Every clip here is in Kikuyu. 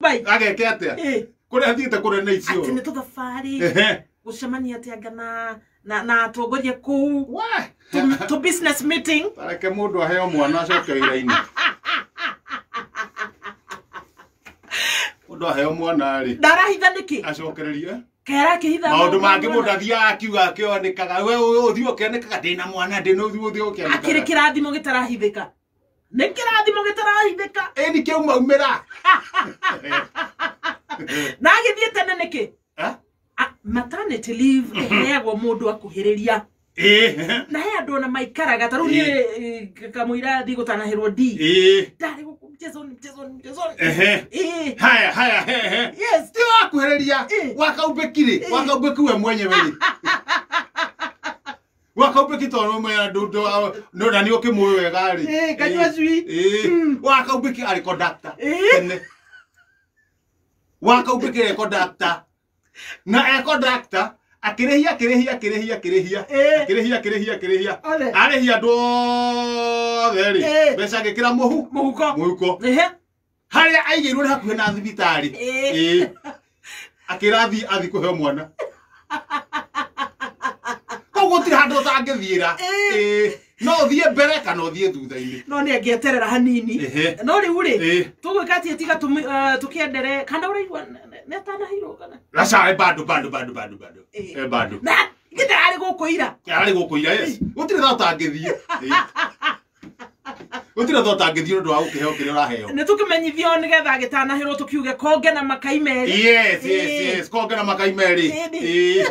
Dubai. Ageke atia? Kũrĩa athiĩte kũrĩa nĩ Atĩ icio. nĩ tũthabarĩ gũcemania atĩ anga na atongoria kũu We! to business meeting. Tareke mũndũ aheo mwana acoke wĩra-inĩ. Mũndũ aheo mwana rĩ, Ndarahitha nĩkĩ? acokererie. Kaĩ arakĩhitha Maũndũ mangĩ mũndũ athiaga akiuga akĩonekaga. We ũthiĩ ũkĩonekaga ndĩna mwana ndĩna ũthiĩ ũthiĩ Akĩrĩ ũkĩonekaga. kĩrathimo gĩtarahithĩka. Nĩ kĩrathimo gĩtarahithĩka. Ĩni kĩaumaumĩra. Na agĩthiĩ tene nĩkĩ? Eh? Maternity leave ĩheagwo mũndũ akuhĩrĩria. Ĩĩ. Na he andũ ona maikaraga ta rĩu niĩ kamũira thiĩ gũtanahĩrwo D. Ĩĩ. Ndarĩ gũkũ mchezoni mchezoni mchezoni. Ehe. Ĩĩ. Haya haya he he. Yes. Ti wakuhĩrĩria wakaumbĩki rĩ, wakaumbĩki we mwenyewe rĩ. Wakaumbĩki tondũ mwe ndũ na nĩ ũkĩmũĩ wega rĩ. Ĩĩ, kanyua cui. Ĩĩ. Wakaumbĩki arĩ conductor. Ĩĩ. Tene. Wakaumbĩki arĩ conductor. Na e conductor akĩrĩhia akĩrĩhia akĩrĩhia akĩrĩhia Ĩĩ. akĩrĩhia akĩrĩhia akĩrĩhia Othe. arĩhia andũ othe rĩ Ĩĩ. mbeca agĩkĩra mũhu Mũhuko. mũhuko Ehe. harĩa aigĩirwo nĩ hakuhĩ na thibitarĩ. Ĩĩ. Ĩĩ. Akĩra athiĩ athiĩ kũheo mwana. Koguo gũtirĩ handũ ũtangĩthiĩra. Ĩĩ. Ĩĩ. No ũthiĩ mbere kana ũthiĩ thutha-inĩ. No nĩ angĩeterera hanini. Ehe. No rĩu rĩ, Ĩĩ. tũgwĩka atĩa tiga tũkĩendere kana ũraigua nĩ atanahirwo kana? Aca, e bado bado bado bado bado. Ĩĩ. E bado. Na githĩ arĩ gũkũ ira. Arĩ gũkũ ira, yes. Gũtirĩ thaa ũtangĩthiĩ. Ĩĩ. Gũtirĩ thaa ũtangĩthiĩ ũndũ wa gũkĩheo kĩrĩa ũraheo. Nĩ tũkĩmenyithio nĩgetha agĩtanahĩrwo tũkiuge konge na makai merĩ. Yes, yes, Ĩĩ. yes. Konge na makai merĩ. Ĩĩ. Ĩĩ.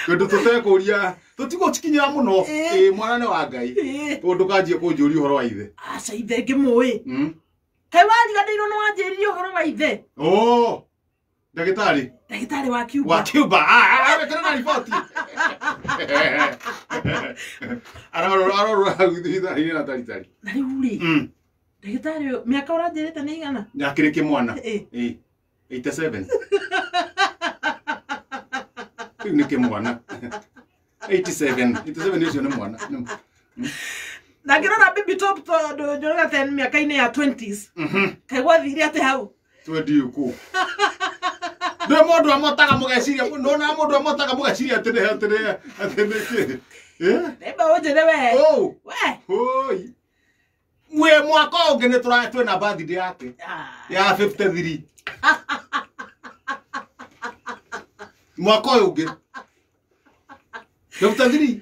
Tondũ tũtekũria tũtigũkinyĩra mũno. Ĩĩ. Ĩĩ, mwana nĩ wa Ngai. Ĩĩ. Ũguo ndũkanjie kũnjũria ũhoro wa ithe. Aca ithe ngĩmũĩ. Kaĩ wariganĩirwo nĩ wanjĩrire ũhoro wa ithe. Oh, ndagĩtarĩ Ndagĩtarĩ wa Cuba. wa Cuba. Wekĩra na riboti. Ararora ararora hau thibitarĩ-inĩ na taritari. Na rĩu rĩ, ndagĩtarĩ ũyũ mĩaka ũranjĩrĩte nĩ igana? Akĩrĩ kĩmwana. Ĩĩ. Ĩĩ. 87. Rĩu nĩ kĩmwana. 87. 87 ũcio nĩ mwana. Na ngĩrora baby top tondũ njoraga ten mĩaka-inĩ ya 20s. Kaĩ gwathire atĩ hau? Twendi kũ. Ndĩ mũndũ amotaga mũgeciria, nona mũndũ amotaga mũgeciria atĩ nĩ atĩ nĩ atĩ nĩ kĩ. Eh? Nĩ mbeũ njĩthĩ we. Oh. We. Oi. Mwe mwaka ũngĩ nĩ tũra twĩna birthday yake Ah. ya 53. Mwaka ũyũ ũngĩ. 53.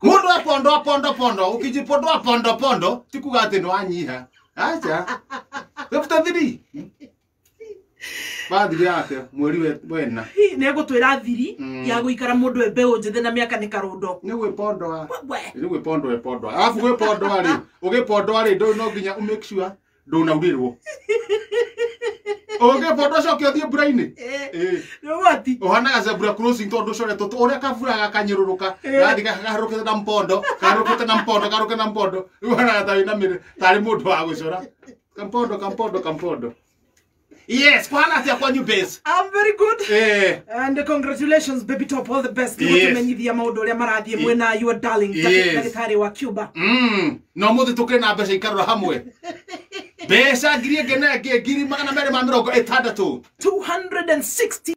Mũndũ apondo apondo pondo, ukijipondoa pondo pondo, ti kuga atĩ nĩ wanyiha. Acha. 53. Birthday yake mweri wena. Hi, nĩ egũtwĩra thiri ya gũikara mũndũ e mbeũ njĩthĩ na mĩaka nĩ karũndo. Nĩ gwĩpondoa. We. Nĩ gwĩpondoa ĩpondoa. Arabu gwĩpondoa rĩ, ũgĩpondoa rĩ, ndũ no nginya ũ make sure ndũnaurĩrwo. Ũngĩpondoa coke ũthiĩ mbura-inĩ. Ĩĩ. Ĩĩ. Nĩ ũgwati. Ũhanaga zebra crossing tondũ ũcoretwo ũrĩa kabura gakanyũrũrũka Ĩĩ. gathiĩ kaharũkĩte na mpondo kaharũkĩte na mpondo kaharũkĩte na mpondo rĩu ũhanaga ta wĩna mĩrĩ tarĩ mũndũ wa gũcora kampondo kampondo kampondo. Yes, kwana atĩa kwanyu base? I'm very good. Eh. And congratulations baby top, all the best. Yes. Nĩgũtũmenyithia maũndũ ũrĩa marathiĩ mwena your darling Yes. ndagĩtarĩ wa Cuba. Na ũmũthĩ tũkĩrĩ na mbeca ikarora hamwe. Mbeca ngiri ĩngĩ na ĩngĩ 260,000. 260